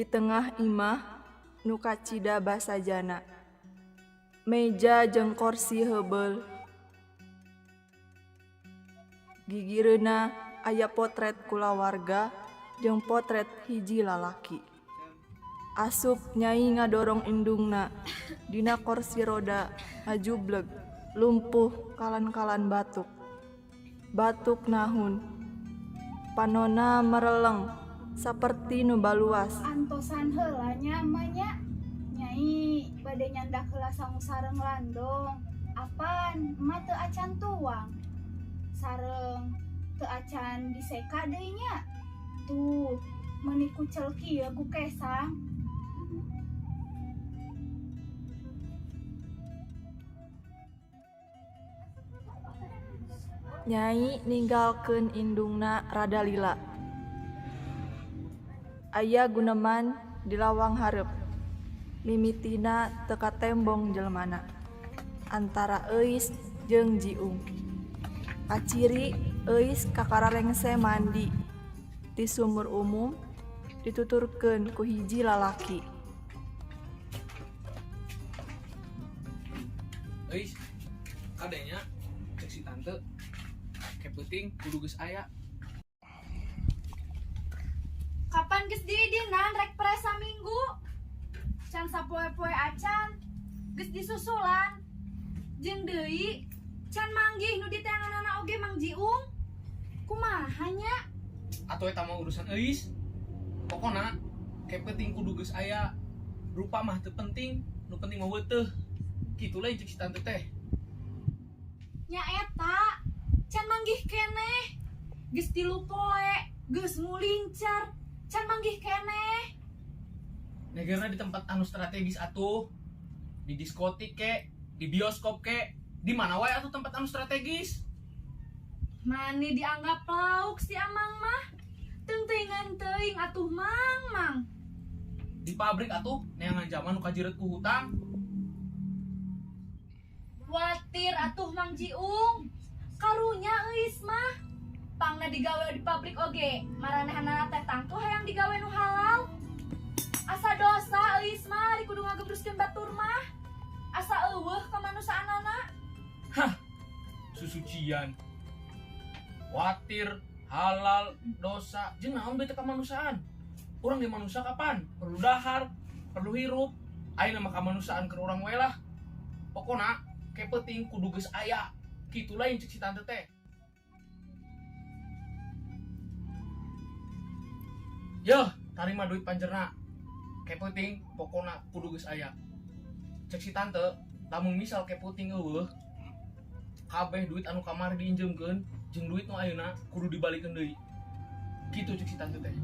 Di tengah imah nu kacida basajana. Meja jeung korsi heubeul. Gigireunna aya potret kulawarga jeung potret hiji lalaki. Asup Nyai ngadorong indungna dina korsi roda ngajubleg lumpuh kalan-kalan batuk. Batuk nahun. Panonna mereleng saperti nu baluas. Antosan heula nya Emak nya. Nyai bade nyandak heula sangu sareng landong. Apan Emak teu acan tuang. Sareng teu acan diseka deui nya. Tuh, meuni kucel kieu ku kesang. Nyai ninggalkeun indungna rada lila. Aya guneman di lawang hareup. Mimitina teu katembong jelemana. Antara Euis jeung Jiung. Kaciri Euis kakara rengse mandi di sumur umum dituturkeun ku hiji lalaki. Euis, kadenya cek si tante ke peuting kudu geus aya. Kapan geus diidinan rek pres saminggu? Can sapoe-poe acan geus disusulan. Jeung deui can manggih nu diteanganana oge Mang Jiung. Kumaha nya? Atuh eta mah urusan Euis. Pokona ke peuting kudu geus aya. Rupa mah teu penting, nu penting mah weuteuh. Kitu lain cek si tante teh. Nya eta can manggih keneh. Geus 3 poe, geus ngulincar, can manggih keneh. Negerna di tempat anu strategis atuh. Di diskotik ke, di bioskop ke, di mana wae atuh tempat anu strategis. Mani dianggap lauk si Amang mah. Teuing-teuingan teuing atuh Mang, Mang. Di pabrik atuh neangan zaman nu kajiret ku hutang. Watir atuh Mang Jiung. Karunya Euis mah. Pangna digawe di pabrik oge, maranehanana teh tangtu hayang digawe nu halal. Asa dosa Euis mah ari kudu ngagebruskeun batur mah. Asa eueuh kamanusaanana. Hah, susucian. Watir, halal, dosa, jeung naon bae teh kamanusiaan. Urang ge manusia kapan? Perlu dahar, perlu hirup. Ayeuna mah kamanusiaan keur urang we lah. Pokona ke peuting kudu geus aya. Kitu lain cek si tante teh. Yeuh, tarima duit panjerna. Ke peuting pokona kudu geus aya. Cek si tante, lamun misal ke peuting eueuh, kabeh duit anu kamari diinjeumkeun jeung duit nu ayeuna kudu dibalikeun deui. Kitu cek si tante teh.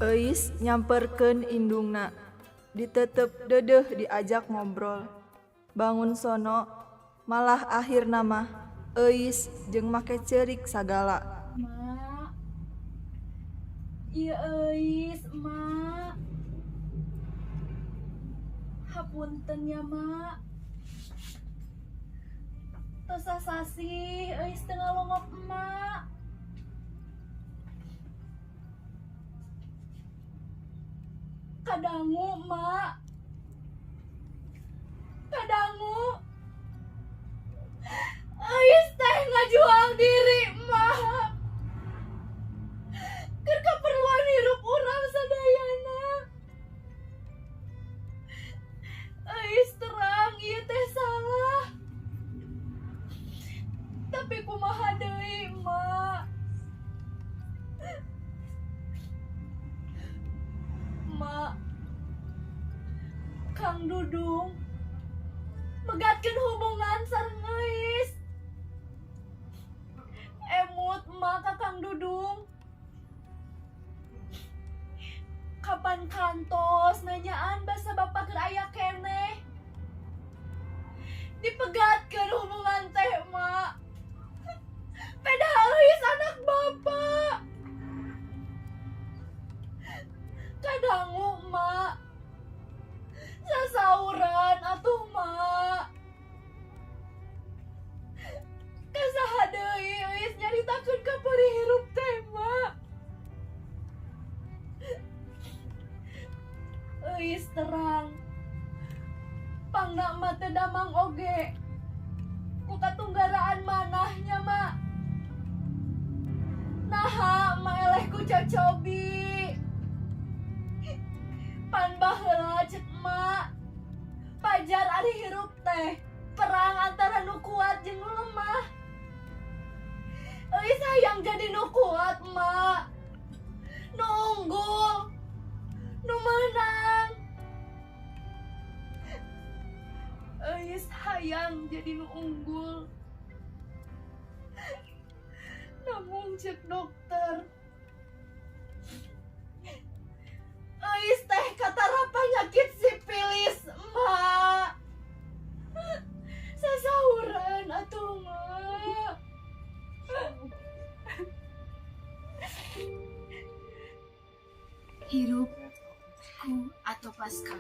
Euis nyamperkeun indungna. Ditetep deudeuh diajak ngobrol. Bangun sono, malah akhirna mah Euis jeung make ceurik sagala. Mak. Ieu Euis, Mak. Hapunten ya, Mak. Tos sasih Euis teu ngalongok emak. Kadangu, Mak. Kadangu. Euis teh ngajual diri, Mak. Keur kaperluan hirup urang sadayana. Euis terang ieu teh salah. Tapi kumaha deui, Mak? Mak, Kang Dudung megatkeun hubungan sareng Euis. Emut Mak ka Kang Dudung. Kapan kantos nanyaan basa bapak keur aya keneh. Dipegatkeun hubungan teh, Mak. Padahal Euis anak bapak. Kadangu, Mak. Sasauran atuh, Mak. Kasaha deui Euis nyaritakeun kapeurih hirup teh, Mak. Euis terang. Pangna mah teu damang oge. Ku katunggaraan manahnya, Mak. Naha ma eleh ku cocobi. Pan baheula ceuk Mak. Pajar ari hirup teh perang antara nu kuat jeung nu lemah. Euis hayang jadi nu kuat, Mak. Nu unggul, nu menang. Euis hayang jadi nu unggul. Namun cek dokter, Euis teh katara penyakit sipilis, Mak. Sasauran atuh, Mak. Hirup ku atau pasca.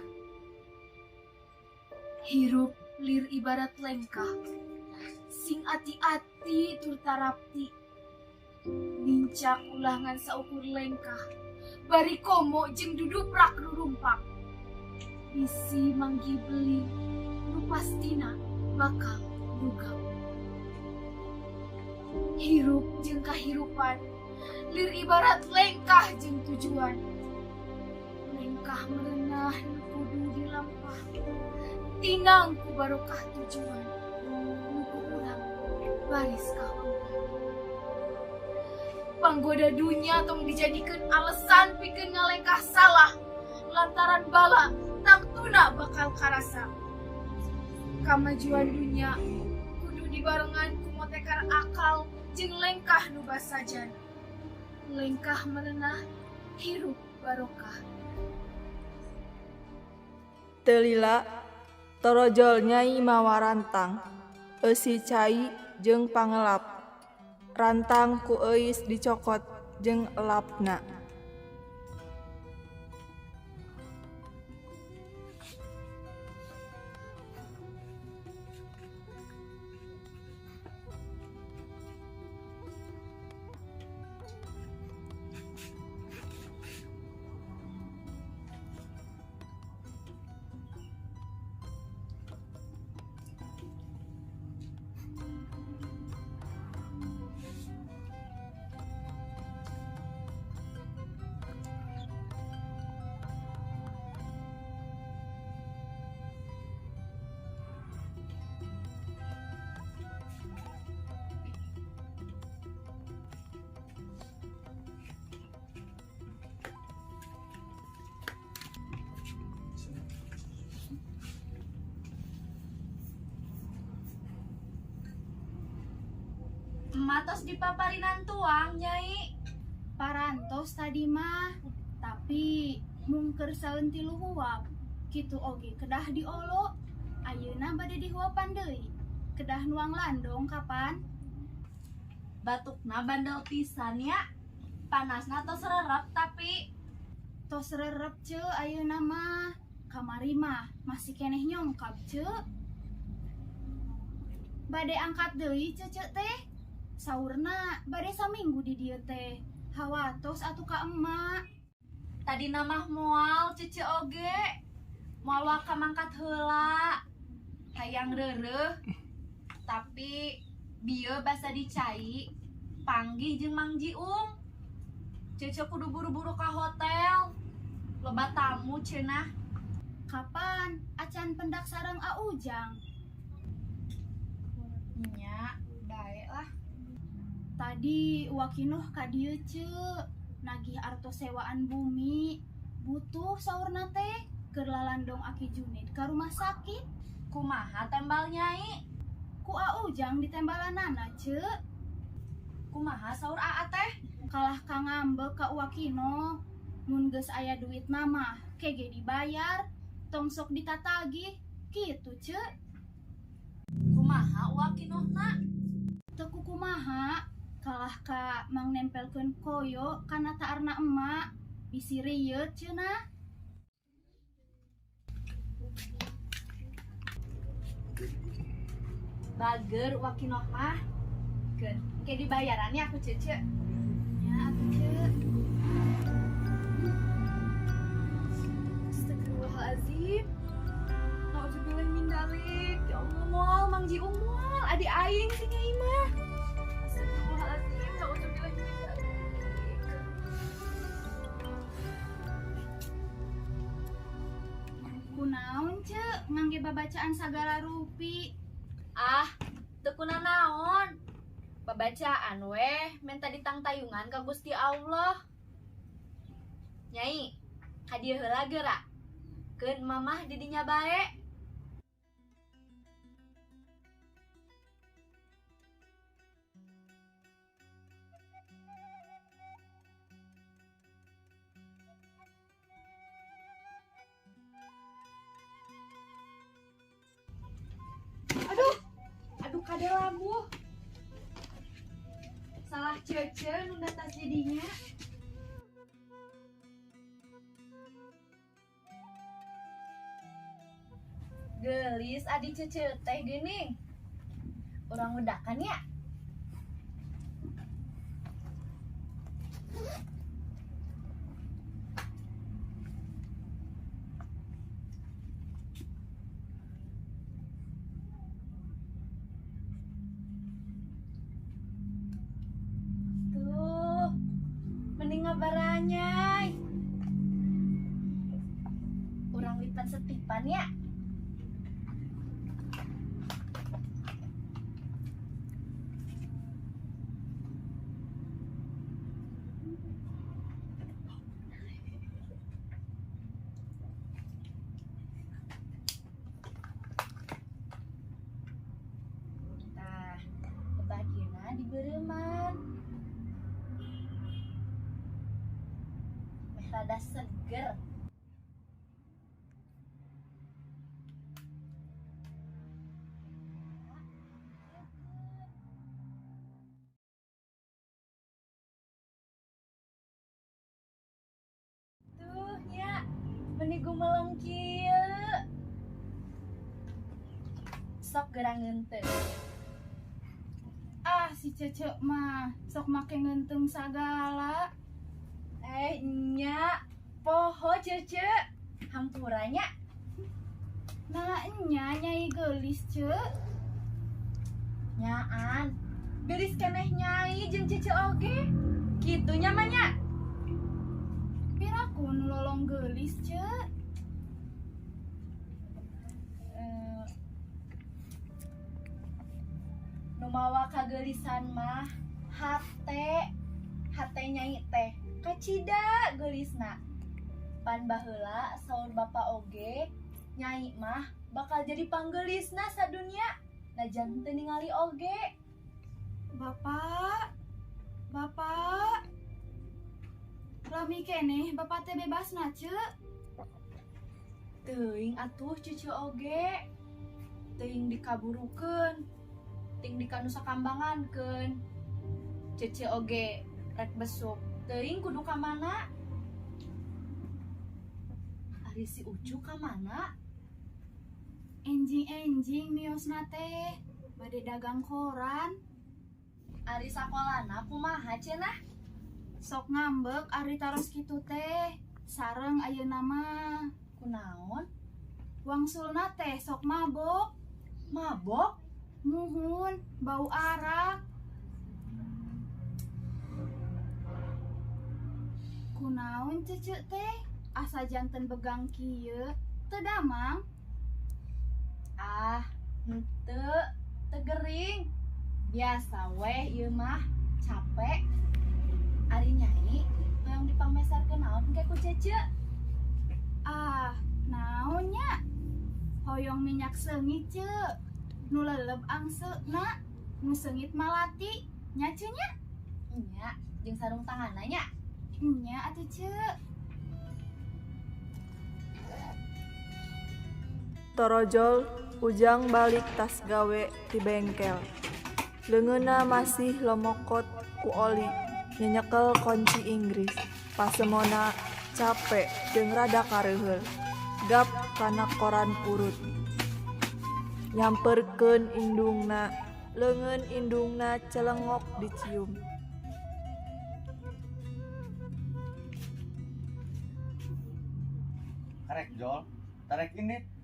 Hirup lir ibarat lengkah. Sing ati-ati tur tarapti. Nincak ulangan saukur lengkah. Bari komo jeung duduprak rurumpak. Bisi manggi beli nu pastina bakal bugap. Hirup jeung kahirupan lir ibarat lengkah jeung tujuan. Lengkah merenah nu kudu dilampah. Tinang ku barokah tujuan. Nu ku urang baris kahongan. Panggoda dunya tong dijadikeun alasan pikeun ngalengkah salah. Lantaran bala tangtuna bakal karasa. Kamajuan dunya kudu dibarengan ku motekar akal jeung lengkah nu basajan. Lengkah merenah hirup barokah. Teu lila torojol Nyai mawa rantang, eusi cai jeung pangelap. Rantang ku Euis dicokot jeung elapna. Emak tos dipaparinan tuang, Nyai. Parantos tadi mah, tapi Tapi mungker saeun 3 huap, kitu oge kedah diolo. Ayeuna bade dihuapan deui. Kedah nuang landong kapan? Batukna bandel pisan ya. Panasna tos rerep tapi tos rerep ce ayeuna mah. Kamari mah masih keneh nyongkap ce. Bade angkat deui cece teh. Saurna bade saminggu di dieu teh. Hawatos atuh ka emak. Tadi namah moal cece oge. Moal waka mangkat heula. Hayang reureuh. Tapi bieu basa dicai panggih jeung Mang Jiung. Cece kudu buru-buru ka hotel. Loba tamu cenah. Kapan acan pendak sareng A Ujang? Nya, bae lah. Tadi Wakinuh ka dieu ce. Nagih artos sewaan bumi. Butuh saurna teh keur lalandong Aki Junid ka rumah sakit. Kumaha tembal nyai? Ku A Ujang ditembalanana ce. Kumaha saur Aa teh? Kalah ka ngambek ka Wakino. Mun geus aya duit mah kege dibayar, tong sok ditatagih kitu ce. Kumaha Wakinohna? Teu kumaha, kalah ka mang nempelkeun koyo kana taarna emak, bisi rieut cenah. Bager Wakinoh mah. Keun, ke dibayarannya aku cece. Ya atuh ce. Astagfirullahalazim. Nauzubillah min dzalik. Ya Allah, moal Mang Jiung moal adi aing si Nyai mah. Astagfirullahalazim, nauzubillah min dzalik. Kunaon ce ngangge babacaan sagala rupi? Ah, teu kunanaon. Babacaan weh menta ditangtayungan ka Gusti Allah. Nyai, ka dieu heula geura. Keun mamah di dinya bae. Aduh, aduh kade labuh. Salah cece nunda tas jadinya. Gelis adi cece teh geuning. Urang udakan ya. Tuh, mending ngabaranyai. Urang lipan setipan ya. Tah, kebagian di bereuman. Meh rada seger. Tuh nya, meni gumeleng kieu. Sok gerang ngeunteung. Ah, si cece mah sok make ngeunteung sagala. Nya, poho cece. Hampuranya. Nah, nya nyai geulis ce. Nyaan. Geulis keneh nyai jeung cece oge. Kitu nya mah nya. Piraku nu lolong geulis ce. Nu mawa kageulisan mah hate, hate nyai teh kacida geulisna. Pan baheula saur bapa oge nyai mah bakal jadi panggelisna sadunya. Najan teu ningali oge. Bapak, bapak, Lami keneh bapak teh bebasna, Ceu. Teuing atuh cucu oge. Teuing dikaburukeun, ting dikanusakambangankeun. Cece oge rek besuk. Teuing kudu ka mana? Ari si Ucu ka mana? Enjing-enjing miosna teh, bade dagang koran. Ari sakolana kumaha cenah? Sok ngambek ari taros kitu teh, sareng ayeuna mah. Kunaon? Wangsulna teh sok mabok. Mabok? Muhun, bau arak. Kunaon cece teh, asa janten begang kieu, teu damang. Ah, henteu, teu gering. Biasa weh ieu mah, capek. Ari nyai, hoyong dipangmeserkeun naon engke ku cece? Ah, naon nya? Hoyong minyak seungit ceu. Nu leleb angseuna, nu seungit malati, nya ceu nya? Nya, jeung sarung tanganna nya. Nya atuh ceu. Torojol Ujang balik tas gawe ti bengkel. Leungeunna masih lomokot ku oli, nyenyekel kunci Inggris. Pasemona capek jeung rada kareuheul. Gap kana koran urut. Nyamperkeun indungna, leungeun indungna celengok dicium. Karek jol, tarek ini.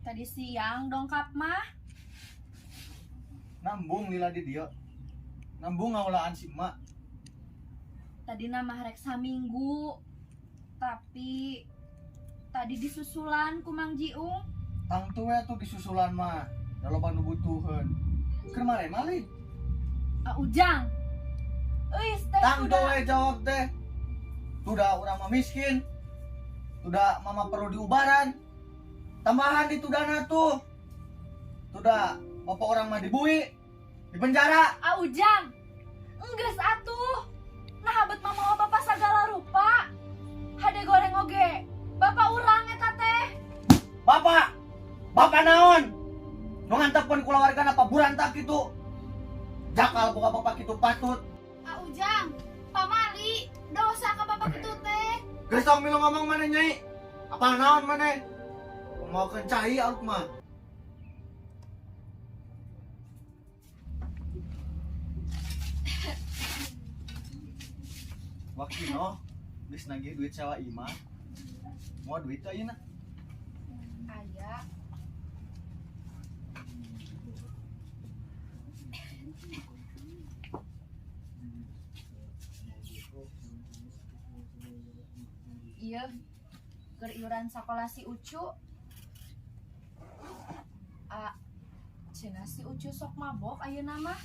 Tadi siang dongkap mah. Nambung lila di dia. Nambung ngaulaan si emak. Tadi nama rek saminggu. Tapi tadi disusulan ku Mang Jiung. Tangtu we atuh disusulan mah. Da loba nu butuheun. Keur mare malih. Ah, Ujang. Euis teh Tangtu we jawab teh. Tudah urang mah miskin. Tudah mama perlu diubaran. Tambahan di tudana tuh. Tudah bapak orang mah dibui, di penjara. Ah Ujang. Enggeus atuh. Nah bet mama bapak sagala rupa. Hade goreng oge. Bapak urang eta teh. Bapak. Bapak naon? Nu ngantepeun kulawargana paburantak kitu. Jakal boga bapak kitu patut. Ah Ujang, pamali dosa ka bapak kitu teh. Geus tong milu ngomong maneh nyai. Apa naon maneh? Mau kencai aluk mah. Wakino, geus nagih duit sewa imah. Mau duit teh ayeuna? Aya. Iya, keur iuran sakola si Ucu. Ah, cenah si Ucu sok mabok ayeuna mah.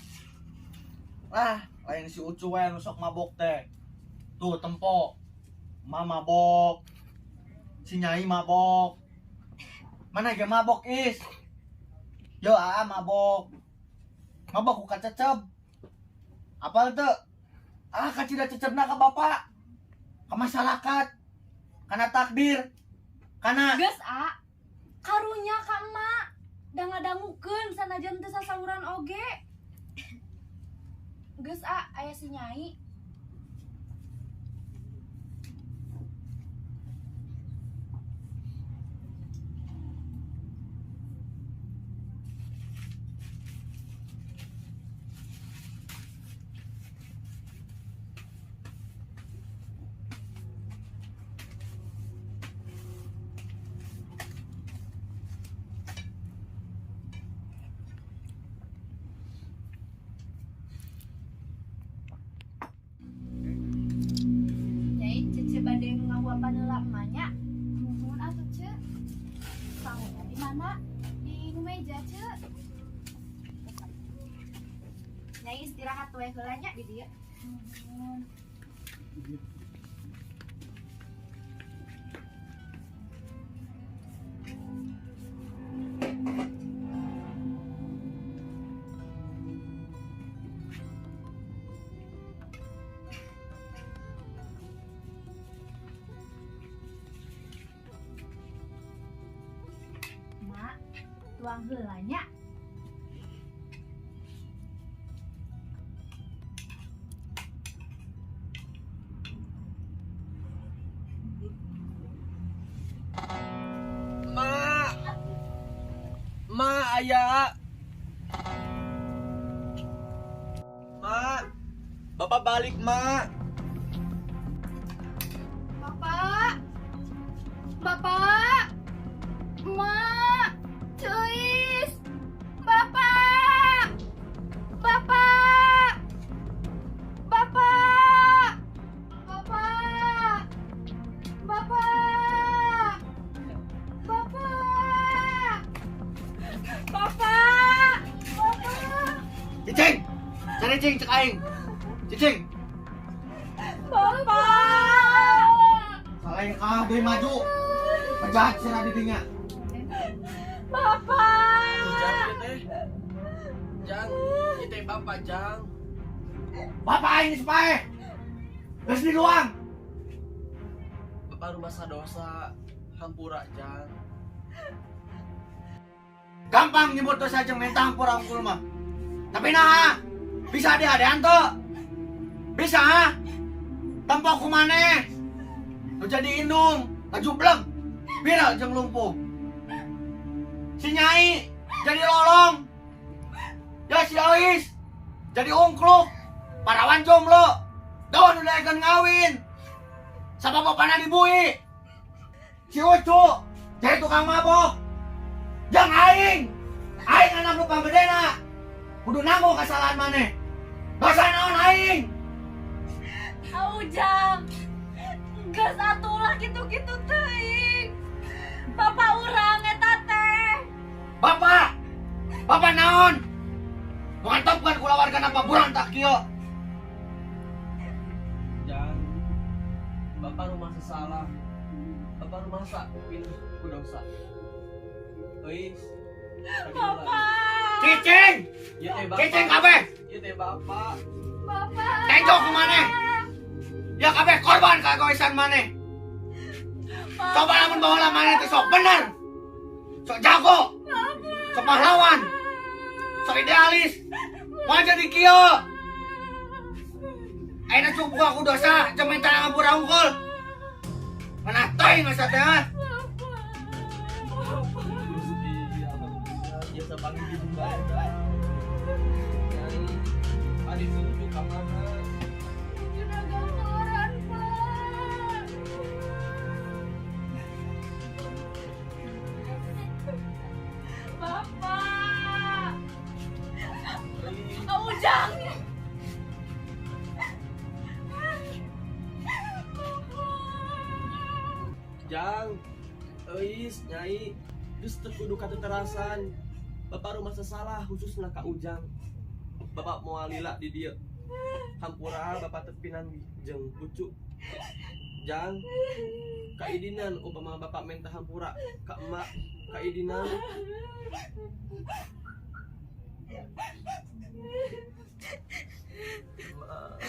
Lah, lain si Ucu we nu sok mabok teh. Tuh tempo. Ma mabok. Si Nyai mabok. Mana ge mabok is? Yo aa mabok. Mabok ku kacecep. Apal teu? Ah kacida cecepna ka bapak. Ka masyarakat. Kana takdir. Kana geus a. Karunya ka emak. Da ngadangukeun sanajan teu sasauran oge. Geus a aya si Nyai. Paneula emaknya. Muhun atuh ceu. Sanguna di mana? Di nu meja ceu. Nyai istirahat we heula nya di dieu. Muhun. Tuang heula nya. Ma. Ma aya. Ma. Bapak balik, Ma. Bapak. Bapak. Ma. Cuis. Bapak. Bapak. Bapak. Bapak. Bapak. Bapak. Bapak. Bapak. Cicing. Cari cing cek aing. Cicing. Bapak. Salah kabeh maju. Penjahat cenah di dinya. Bapak. Ujang teh. Jang, ieu teh bapak Jang. Bapak aing geus paeh. Geus diluang. Bapak rumah dosa, hampura Jang. Gampang nyebut dosa jeung minta hampura unggul mah. Tapi naha bisa dihadean tuh. Bisa ha? Tempo ku maneh. Nu jadi indung, ngajubleng. Viral jeung lumpuh. Si Nyai jadi lolong. Ya si Ois jadi ungkluk. Parawan jomblo. Daun udah egan ngawin. Sama bapakna dibui. Si Ucu jadi tukang mabok. Jang aing. Aing anak nu panggedena. Kudu nanggung kesalahan maneh. Dosa naon aing? Ujang. Geus atuh lah kitu-kitu teuing. Bapak urang eta teh. Bapak. Bapak naon? Mantapkan kulawarga napa burang tak kieu. Jang. Bapak rumah salah. Bapak rumah sa pinuh ku dosa. Euis. Bapak. Cicing. Ieu teh bapak. Cicing kabeh. Ieu teh bapak. Bapak. Tenjo ku maneh. Ya kabeh korban kaegoisan maneh. Coba lamun baheula maneh teh sok bener. Sok jago. Sok pahlawan. Sok idealis. Moal jadi kieu. Ayeuna cukup buka ku dosa jeung minta ngampura unggul. Mana teuing asa teh ha? Gusti, alhamdulillah biasa panggil di bae. Nyai, ari si Ucu ka mana? Dagang koran, Pak. Bapak. Ujang. Jang, Euis, Nyai, geus teu kudu kateterasan. Bapak rumah salah khususna ka Ujang. Bapak moal lila di dieu. Hampura bapak teu pinanggih jeung Ucu. Jang, kaidinan upama bapak minta hampura ka emak, kaidinan. Emak.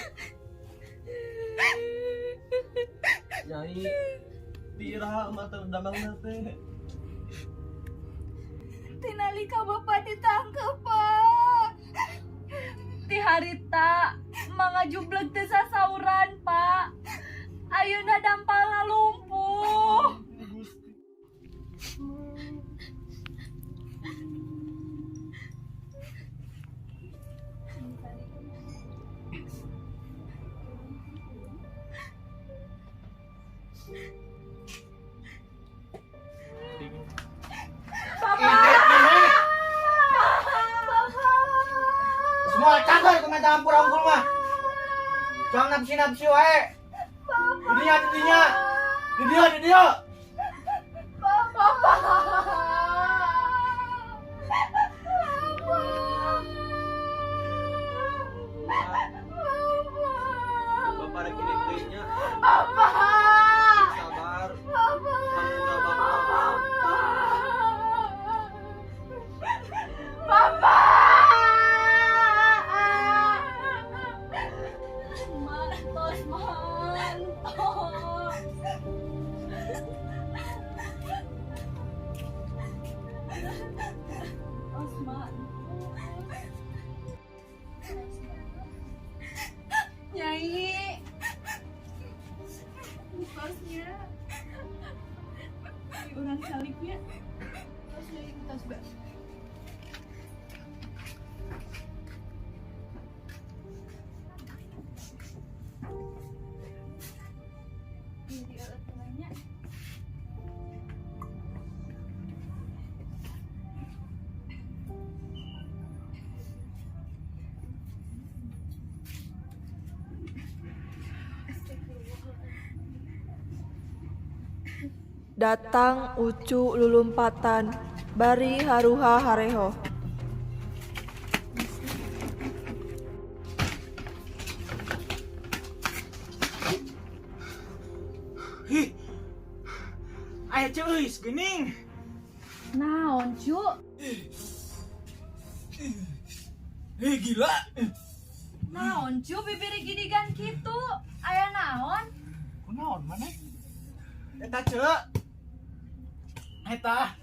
Nyai, tira emak teh damangna teh. Tinalika bapak ditangkep, Pak. Ti harita mangajubleg teu sasauran, Pak. Ayeuna dampalna lumpuh. Gusti. Bapak. Semua cagar ku minta hampura unggul mah. Jangan nafsi-nafsi wae. Didinya, didinya. Di dieu, di dieu. Bapak. Bapak rek ini teh nya. Bapak. Sabar. Bapak. Hampura bapak. Bapak. Mantos, mantos. Datang Ucu lulumpatan bari haruha hareho. Ih. Aya Ceu Euis geuning. Naon, Cu? Ih, gila. Naon, Cu, bibir gidigan kitu? Aya naon? Kunaon maneh? Eta Ceu. Eta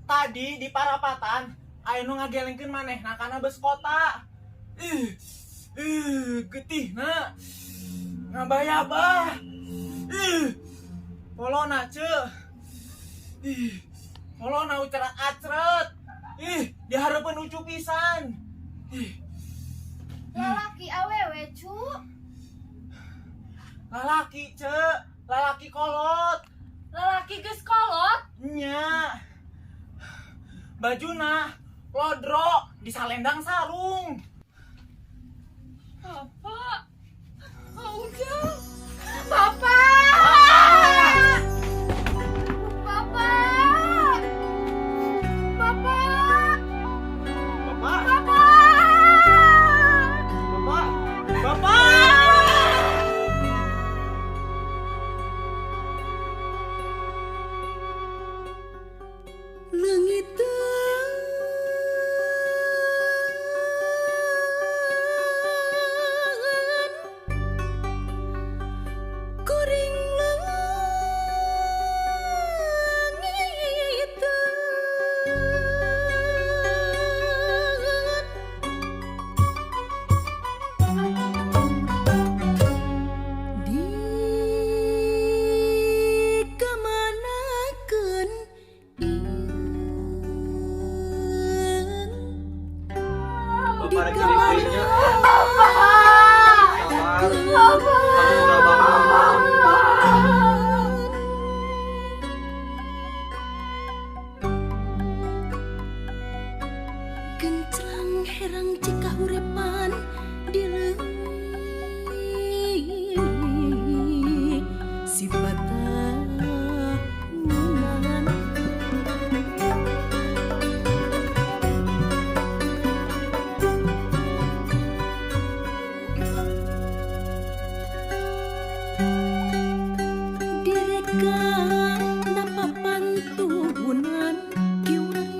tadi di parapatan aya nu ngagelengkeun manehna kana bus kota. Ih, ih, getihna. Ngabayabah. Ih, polona Ceu. Ih, polona ucerat acret. Ih, dihareupeun Ucu pisan. Ih, Lalaki awewe, Cu? Lalaki Ceu, lalaki kolot. Lalaki geus kolot? Nya. Bajuna lodro disalendang sarung. Bapak. Ah, Ujang. Bapak. Bapak. Bapak. Bapak. Bapak. Bapak. Bapak. Leungiteun kuring leungiteun dikamanakeun ieun? Bapak rek ceurik deui nya. Sabar. Kamu udah bangun. Genclang herang cikahurepan di leuwih sipatahunan. Direka napapantunan kiwari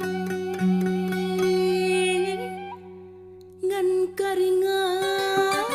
ngan karingan.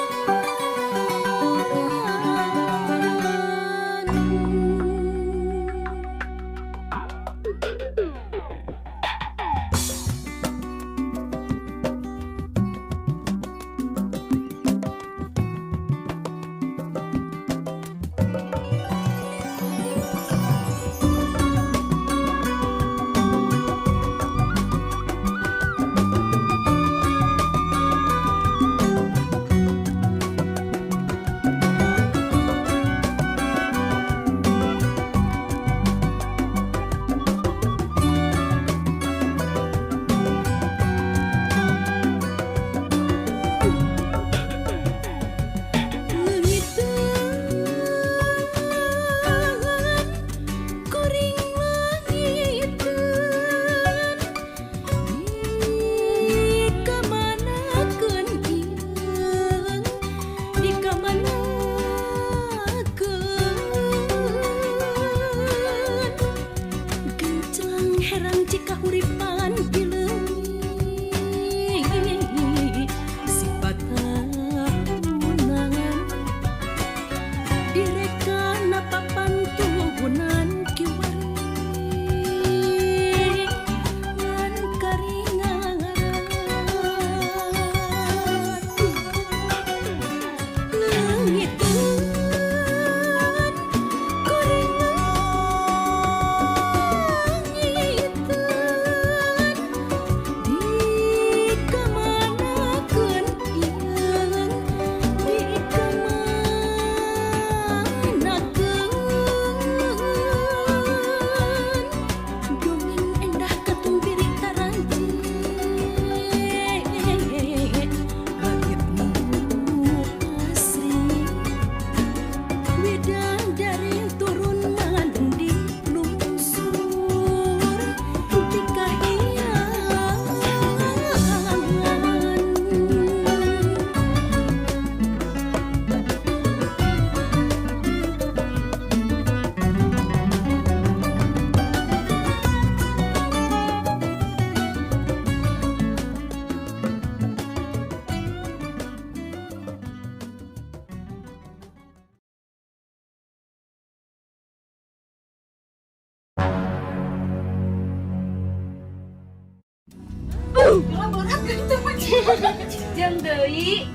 Jeung deui.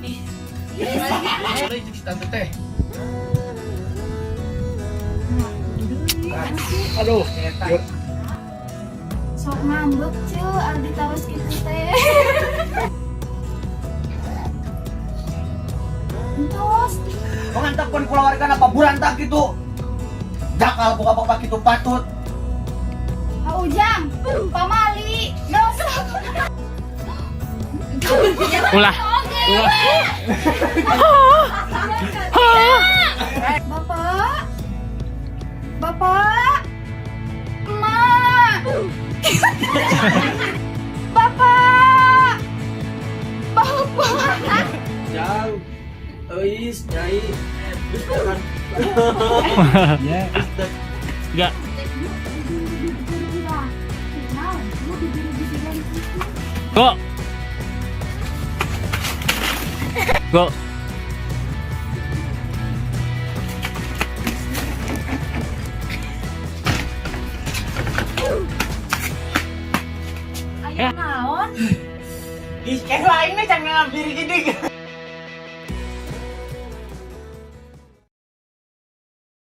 Deui cek si tante teh. Aduh, yuk. Sok ngambek ce, ari ditaros kitu teh. Entos. Mengantapkan keluarga apa burantak gitu. Jakal buka bapak gitu patut. Ha Ujang, pamali, dosa. Ulah. Ulah. Bapak. Bapak. Emak. Bapak. Bapak. Jauh. Euis, Nyai. Geus kan. Ya. Enggak. Go. Go. Aya naon? Ih, kayak lain nih jangan ngambil gini.